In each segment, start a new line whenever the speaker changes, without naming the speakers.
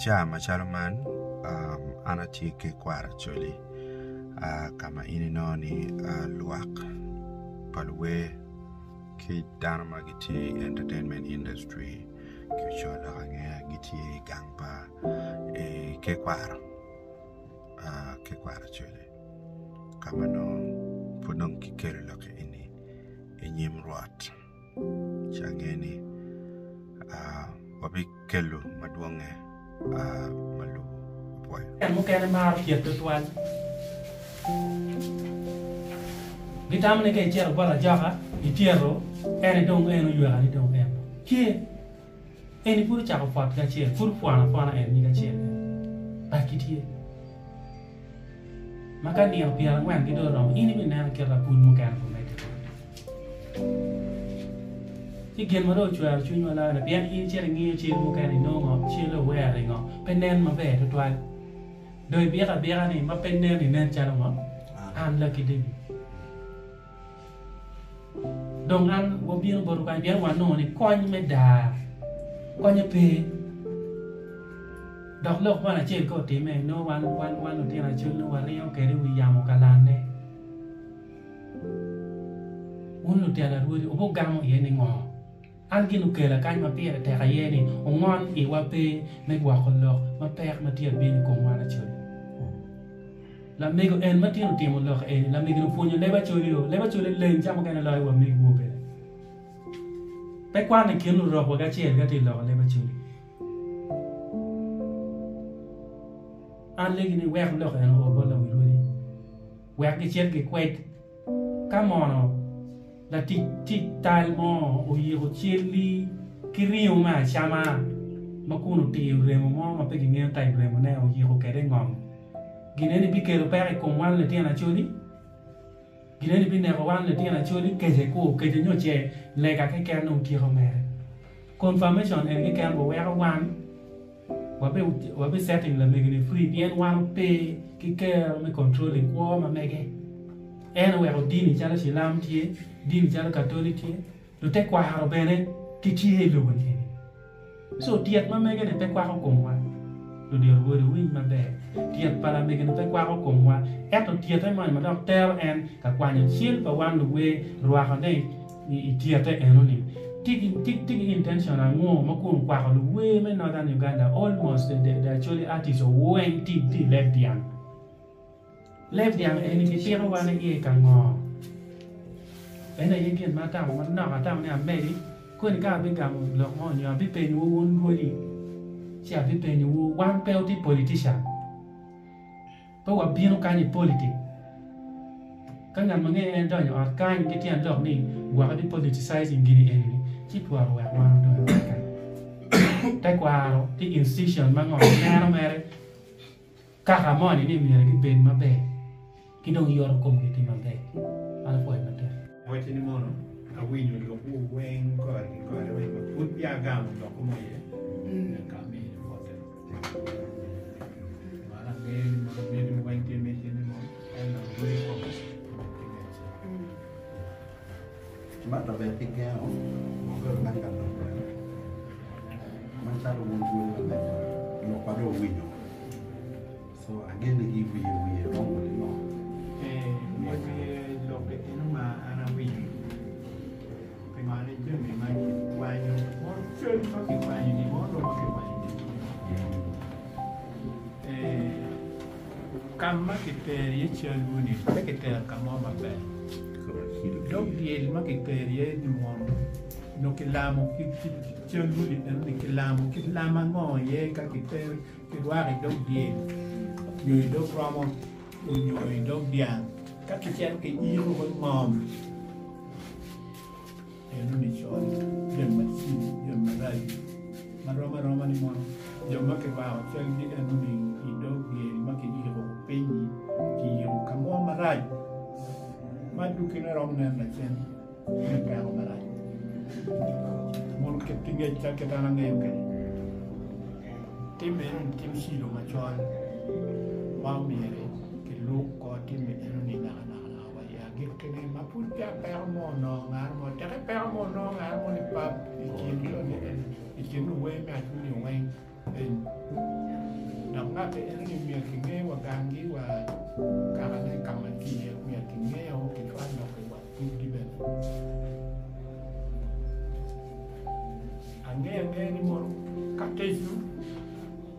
Ca macalo man an atye ki kwaro acholi ka ma in inongo ni lwak pa luwer ki dano ma gitye i entertainment industry ki co lok angeya gitye i gang pa tekwaro acholi ka ma nongo pud dong kikelo lok eni i nyim Rwot. Ci ange ni wabikelo madwonge ma lubo apwoyo.
En mukene maro tyet tutwal. Gitamo ni ka icito bot ajoka ityeto en dong en oyweka ni dong en tye. Eni pud ocako pot kacel, pud opwono apwona en nyig acel eni. But gitye. Ma ka nino pyerangwen gi dong oromo, in ibineno kit rapul mukene pe medde boti. Ci gin ma dong ocwero cwinywa loyo ni pien in icito ingiyo cal mukene inongo ngo, cal ower ringo pe nen maber tutwal. Dong ibiko abika ni ma pe nen ni nen calo ngo? An Lucky David. Dong an wabino botwu kany pien wanongo ni kony me daa konye pe. Dok lok man acel ka otimme, nongo wan, wan, wan lutino acel nongo waringo kwede i wi yamo ka lanne. Wun lutela rwodi wubigamo iye ni ngo? An gin okela kany ma pire tek aye ni ongon iwa pe me gwoko lok mapek ma tye abino i kom wan Acholi. Lamego en ma tye otimo lok eni, lamego-ni opwonyo leb Acholi o, leb Acholi leng ca mukene loyo wa megiwu bene. Pe kwan i kin lurok wa kacel ka tye loko leb Acholi. An legi ni wek lok en oo bot lawi rwodi, wek gicit gikwed Ka mono latic tic tal mo oyiko celli ki ringo me acama ma kun otiyo remo mo ma pe kingeyo type remone oyiko kwede i ngom, gin eni bikelo peko i kom wan litino Acholi? Gin eni bineko wan litino Acholi kece kur kece nyo ce lega keken dong tyeko mere? Confirmation eni keken biweko wan Wabi setting lamegini free pien wan ope ki kero me controlling kwo ma mege. En oweko dini calo cilam tye, dini calo katoli tye, lutekwaro bene gitye i lobo ni eni. So tyet ma mege ni pe kwako komwa. Ludito rwodi wuwiny maber, tyet pa lamege ni pe kwako komwa, ento tyete moni ma dok tero en ka kwanyo cel pa wan luwer rwako ne I tyete eno ni tye ki intention ango ma kun kwako luwer me Northern Uganda almost the Acholi artist weng tye i leb dyang. Leb dyang eni ki pito wan iye ka ngo? En aye gin ma atamo manok atamo ni amedi koni ka abigamo lok mo nyo abipenyo wu wun rwodi ci abipenyo wu wan pe wutye politician. Pe wabino kany i politik. Ka ngat ma ngeyo en donyo ot kany ki tyen lok ni gwok ebi politicizing gini eni ni ci twero wek wan odony ot kany. Tekwaro ki institution ma ngo neno mere kaka moni ni myero gibed maber ki dong yoto komgi tye maber. An apwoyo matek.
Awacci ni mono awinyo lokwu weng kore ki kore weng ma pud peya agamo lokwu mo iye nyaka amini bote. Man angeyo ni mono miti mo weng tye miti ni mono en awer kome ki ngecce.
Man to ber ki gengo wabedo kany ka lok bene macalo wun rwodi ma megwa lokwa dong owinyo. So agene ki wiye wiye romo ni ngo?
Ee, wiye wiye lok eno ma an awinyo pingo ni jami ma kikwanyo mono cal ma kikwanyo ni mono romo kikwanyo ni ee ka ma kitero iye calwu ni pe kitero ka mo maber dog dyel ma kitero iye ni mono nyo kilamo ki calwu ni eno ni kilamo ki lam ango iye ka kitero Kirwako i dog dyel nyo i dog romo nyo i dog dyang ka kicito kiyiko ki ngom enoni col jami macilo jami maraco ma rom aroma ni mono jo ma kirwako calgi enoni i dog dyel ma kiyiko piny-nyi kiyiko ka mo marac ma dukine romo nen lacen. Me peko marac. Mono kit ki ngec ca kit an angeyo kwede. Tim eno ni tim cilo macol ma omyere kiluk ko tim eno ni naka naka naka wa i agikkine ma pud peya peko mo onongo ngat mo. Teke peko mo onongo ngat mo ni pap i kin jo ni eni i kin luwer me Acholi weng eni. Ngate eno ni myero kinge wa gangi wa kakane ka ma tye iye myero kingeo kicwal lok-ki wa tugi bene. Angeyo angeya ni mono ka tecu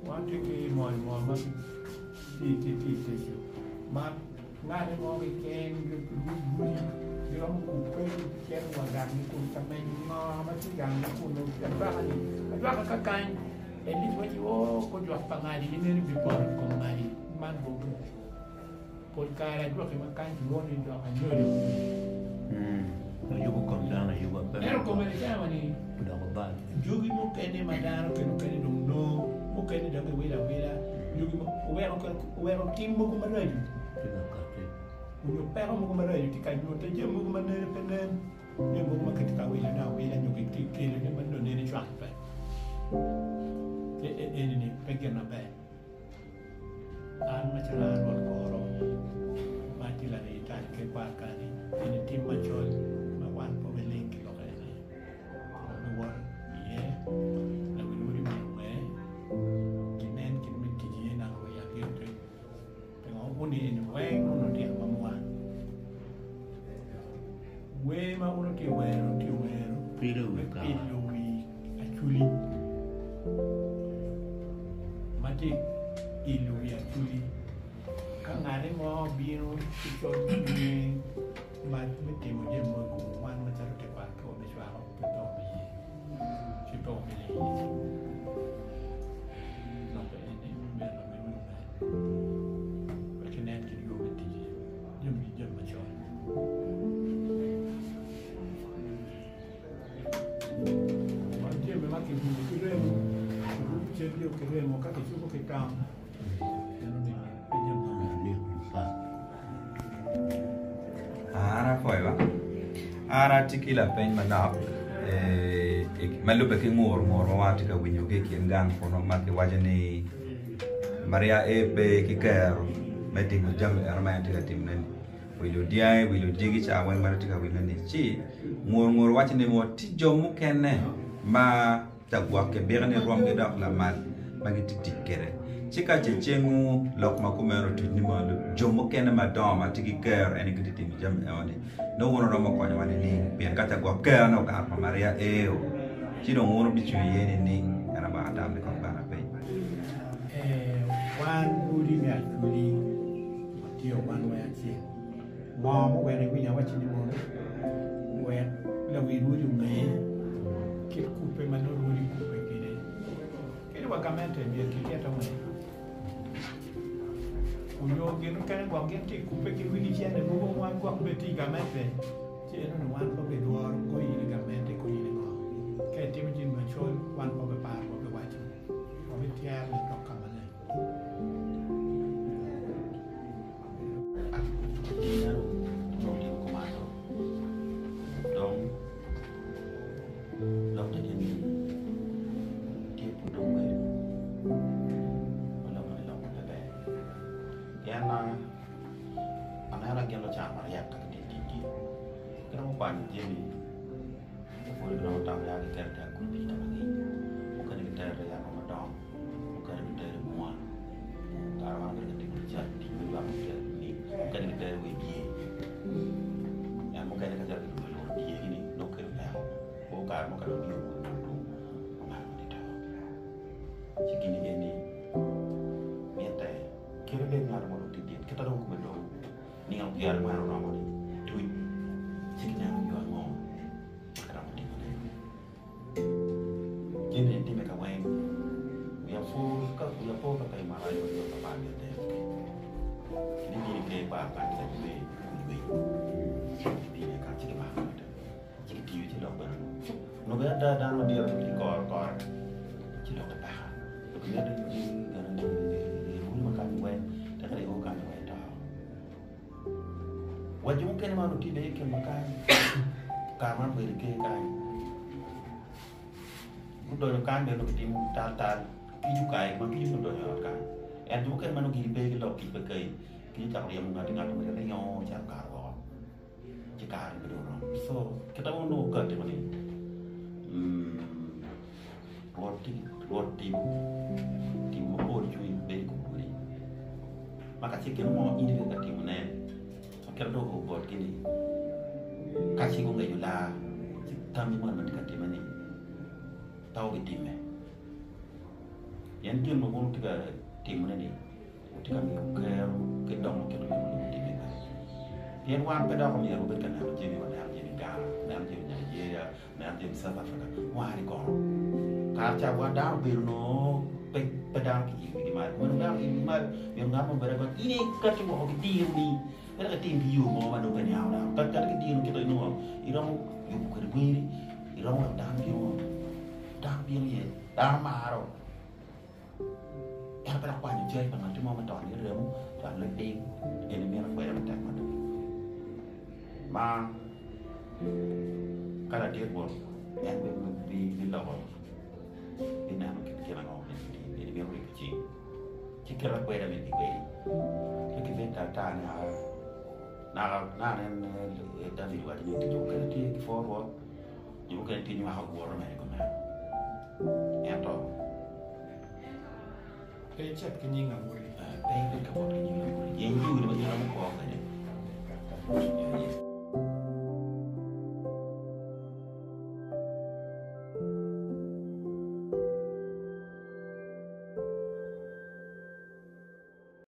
wan tye ki mony mo ma tye tye i tecu ma ngate mo keken gudi giromo kubbe gicito wa gangi kun ka menyo ngo ma tye gangi kunu ajwaka-ni ajwaka kakany at least waci oo kojwak pa ngadi gineno bipoto i kom ngadi man bogi Pol kare ajwaki ma kany kilwongo ni jok anyodo.
Oyubo kom dano ayuba pe
Ento kome ni cawa ni
odoko bal.
Jogi mukene ma dano kene mukene dong nongo mukene dong giwilo awila jogi oweko oweko tim mogo maraco
Tye ka kati.
onyo peko mogo maraco tye ka nyute jami mogo ma nene pe nen jami mogo ma kitye ka wilone awila nyo kitye ka kelone ma nongo nene cwak pe eni ni pe gin maber. An macalo an Rwot Koro ma atye larii tal ki kwar kani, eni tim macol ma wan pe wabiling ki lok eni, wabiwot iye lawil odi myero onge ginen kit me tic iye naka wa i agikki. Pingo wun eni weng wun lutino ma mwa? Wer ma wun wutye ka wero wutye ka wero me pilo wi aculi ma tye ilo wi aculi ka ngati mo obino ki coc cwinye ma me timo jami mo i kom wan macalo tekwaro pe wabicwako pe pe wabiye ci pe wabiling iye lok eni myero wawiny maber wek inen kit yo me tic iye jami jami macol. Man jami ma kirubo ki remo, kirubo cal yo ki remo ka kicubo ki tong. Meno ni pe jami maber.
An apwoyo ba. An atye ki lapeny manok ma lubbe ki ngur ngur ma wan watye ka winyo ki i kin gang kunu ma kiwaco ni Maria A pe ki kero me timo jami eno ma en tye ka timone-ni. Wilo dyangi, wilo dyegi ca weng ma tye ka wile-ni. Ci ngur ngur waco ni tye jo mukene ma lagwok kibiko ni rwomgi dok lamal ma gitye tic kwede. Ci ka ce cengu lok ma kumeno otuc ni mono jo mukene madongo ma tye ki kero ene gitye timo jami enoni nongo wun wuromo konyowa nining? Pien ka lagwok kerone okato pa Maria eo, ci dong wun wubicung iye nining? En abaka tam ni kong bene apeny.
Wan odi me Acholi watye wan weng acel. Ngo muweko iwinyo awacci ni mono wek lawi rwodi onge kit kubbe ma nongo rwodi kubbe kwede kadi wa gamente myero kiket onge onyo gin mukene gwok gin tye kubbe ki wigi cente mogo ma gwok bene tye i gamente ci enoni wan pe wabidworo ko in i gamente ko in i ngo ka itimo jami macol wan pe wabiparo wabiwaco wabityero dok ka maleng.
Kare man obedo ka timo tic tic me lwak mukene gitero wa i dye en mukene ka calo gilworo lworo dyegi ni nongo kelo peko o kare mukene omiyo omako ni to ci gini eni mitte kadi bed ngat mo dong tye dit kita dong kome dong nino pyerangwen oromo ni tuc ci kineno yo ango ma kiromo timone. Jami ni timme ka weng. Wiya pwo ka wiya po ka pe mara yo yo pa me dek. Ni ni ke pa ka ta me we. Ni ka chi ma ka ta. Chi ki tiyo chi lok bana. No ga da da no dia ki kor kor. Chi lok pa ka. Ni da ni ga na ni ni ni ma ka ni we. Ta ka o ka ni we ta. Wa jo mukene ma onongo tye bene i kin ma kany, kare man obedo ker kany, gudonyo kany bene onongo gitimo tal tal, kic okayo ma kic onongo odonyo i ot kany. Ento jo mukene ma nongo gin pe ki lok kic pe kai, kic ocako ryemo ngat ngat omito ringo ocako kato woko ci kare pe dong oromo. So kit ma onongo okatti ni Rwot tye Rwot timo timo mapol cwiny bedo i kom. Ma ka ce gin mo in itye ka timone ma kite dong oo botgi-ni, ka ce gungeco laa, ci tammi moni ma itye ka timme-ni pe obitimme. Pien gin ma wun wutye ka timone-ni wutye ka miyo kero ki dongo kit ma myero wulub timme kwede. Pien wan pe dok omyero wabed ka neno jami, waneno jami Ghana, waneno jami Nigeria, waneno jami South Africa, wani kono kare ca wa dano obedo nongo pe pe dano ki iyo wigi malo, myero dano oil wigi malo, myero ngat mo obed agonya, in aye ikati woko ki dironi, pe dok itim ki yo mo ma nongo pe niango dano, kati ki dironi kit ma inongo iromo yubo kwede weri, iromo weko dano bino, dano bino iye, dano maro. Ento pe dok kwanyo cal pa ngat mo ma to ni remo cwalo piny eni mito kwede matek mada. Ma ka ladit wot en biloko bineno kit gin ango eni mito ribo cing ci kit akweda myero gikwedi ci kibed ata ni aa naka nanen David owaco ni jo mukene tye ki pwo Rwot jo mukene tye nywako gure mere kumeno ento
Pe icit ki nying Amuri.
Pe ibed ka wot ki nying Amuri. Yeny yoni ma in iromo kwo kwede.